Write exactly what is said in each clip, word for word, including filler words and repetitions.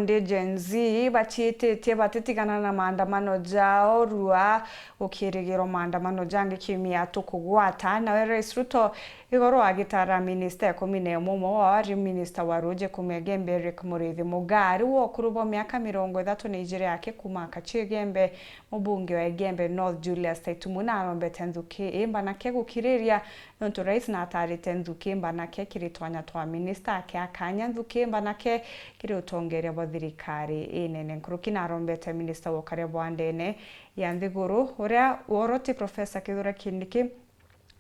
Ndi Gen Z baciititie batitigana na maandamano jao rua gukirigirwa maandamano jangi kiumia tukugwata. Nawe Rais Ruto igoro agitara minista ikumi na umwe, umwe wao ari minista wa ruuji kuuma Igembe Eric Muriithi Muga ari wa ukuru bwa miaka mirongo ithatu na ijiri akikuuma Kachi Igembe, mubunge wa Igembe North Julius Taitumu narombete nthuki imbanake gukiriria nontu rais natarite nthuki imbanake kiri twanya twa minista, akiakanya nthuki imbanake kiri utongeria bwa thirikari inene. Nkuruki narombete minista wa ukaria bwa ndene ya nthiguru uria woroti Professor Kithure Kindiki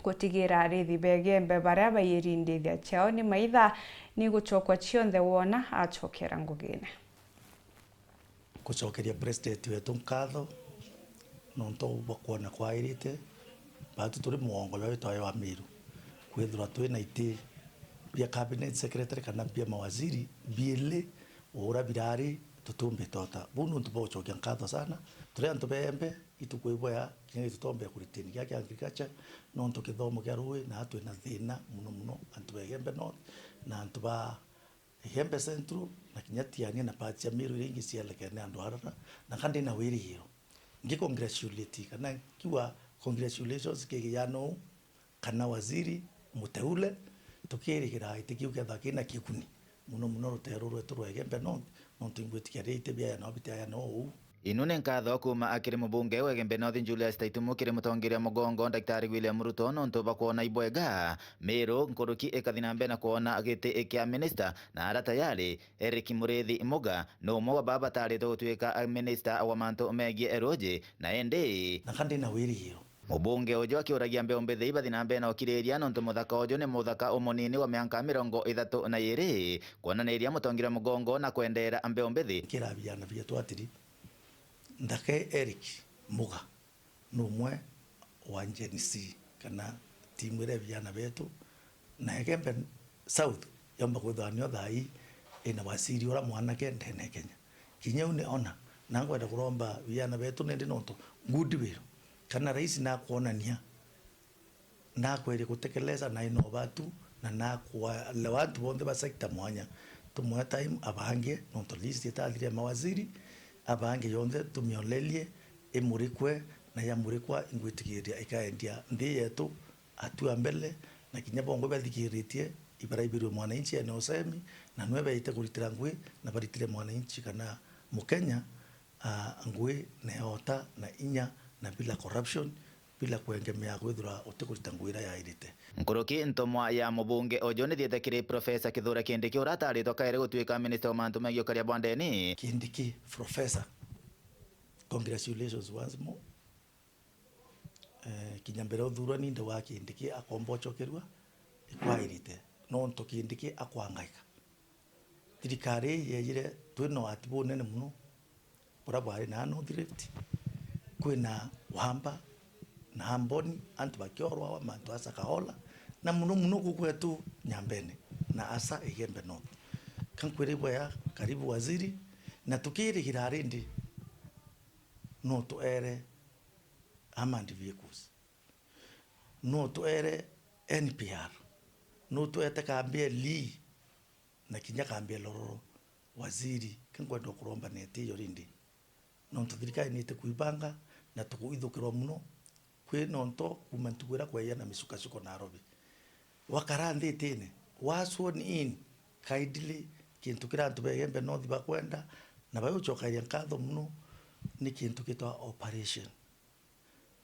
gutigira arithi ba Igembe baria baiyiri ndithia ciao ni maitha ni gucokwa cionthe wona acokera ngugine. Gucokeria President wetu nkatho nontu bwa kwona kwairite, baatu turi mugongo jwa witwa wa Meru, kwithirwa twina iti bia cabinet secretary kana bia mawaziri biili ura birari, tutiumbite ota. Buu ni untu bwa gucokia nkatho sana. Turi antu ba Igembe, ituku iboya kinya gitutombea ku retain gia kia agriculture, nontu kithomo kia ruui na twina thina muno muno antu ba Igembe North na antu ba Igembe Central, na kinya Tiania na parts cia Meru iria ingi cielekene andu arara, na ka ndina wirigiro. Ngi congratulate kana nkiuga congratulations ki kijana uu kana waziri muteule, tukirigira giti kiu kethirwa kina kiguni muno muno ruteere ruru rwetu rwa Igembe North, nontu ingwitikia riria iti biaya nao bitiaya noo uu. Inu ni nkatho kuuma akiri mubunge wa Igembe North Julius Taitumu kiri mutongeria mugongo Daktari William Ruto nontu bwa kwona ibwega Meru nkuruki ikathi na mbere na kwona giti kia minista na ara tayari Eric Muriithi Muga ni umwe wa baa bataritwe gutuika minista wa mantu megie ruuji na indi. Na ka ndina wirigiro. Mubunge uju akiuragia mbeu mbithi ibathi na mbere na ukiriria nontu muthaka uju ni muthaka umunini wa mianka mirongo ithatu na iiri, kwonaniria mutongeria mugongo na kwendeera mbeu mbithi. Nkira biana bietu atiri, nthaka Eric Muga ni umwe wa Gen Z kana timu iria ya biana betu, na Igembe South yomba kwithirwa nio thaa ii ina waziri ura mwanake ndene ya Kenya. Kinya u ni ona, na nkwenda kuromba biana betu nindi nontu goodwill kana rais nakwonania, nakweria gutekeleza na ina ubatu na nakwalewa antu bonthe ba sector mwanya. Tumwe time abange, nontu list itathire ya mawaziri, abange yonthe tumiolerie, imurikwe, na yamurikwa ingwitikiria ikaendia nthi yetu hatua mbele, na kinya bongwa bathikiritie ibaraibirwe mwananchi ene usemi, na nwe beite kuritira ngui, na baritire mwananchi kana Mukenya, ah, ngui na yota na inya na bila corruption, bila kuengemea kwithirwa utikurita ngui iria yairite. Nkuruki ntomwa ya mubunge uju nithiite kiri Professor Kithure Kindiki uria ataritwe kairi gutuika minista wa mantu megie ukaria bwa ndeni. Kindiki, Professor, congratulations once more. Eh, kinya mbere uthurwa ni ndauga Kindiki akomba ucokerua, ikwairite, nontu Kindiki akwangaika. Thirikari ii yejire twina wati bunene muno buria bwari na North Rift, kwina wamba na amboni, antu bakiorwa mantu a Shakahola, na muno muno guku gwetu Nyambene na asa Igembe North. Kankwira ibwega, karibu waziri, na tukirigira rindi no tuere armored vehicles, no tuere N P R, no tuete kambi ya Lee na kinya kambi ya Lororo. Waziri, kinkwenda kuromba neti iyo rindi, nontu thirikari niti kuibanga na tukuithukirwa muno kwi nonto kuuma ntuku iria kwaia na misukacuko Nairobi. Wakara nthi itine, wa sworn in, kindly, kintu kiria antu ba Igembe North bakwenda na bagucokeria nkatho muno ni kintu gitwa operation.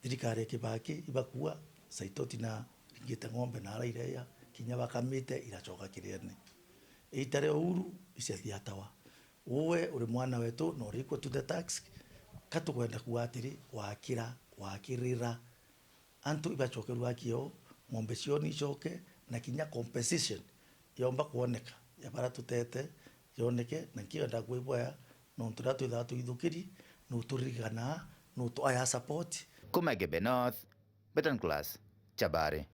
Thirikari ya Kibaki ibakua Saitoti na ringite ng'ombe na ara ireya, kinya bakamite iracoka kiriene. Iita ria Uhuru, icia thiatawa. Uwe uri mwana wetu na uri equal to the task, ka tukwenda kuuga atiri, wakira, wakirira. Antu ibacokerua haki yao, ng'ombe ciao ni icoke, na kinya compensation yomba kwoneka ya bara tutete yoneke, na nkienda kwibwaya nontu riria twithaga twithukiri, nuturirikanaga, nutuayaga support. Kuma Igembe North, Beton Class, Chabari.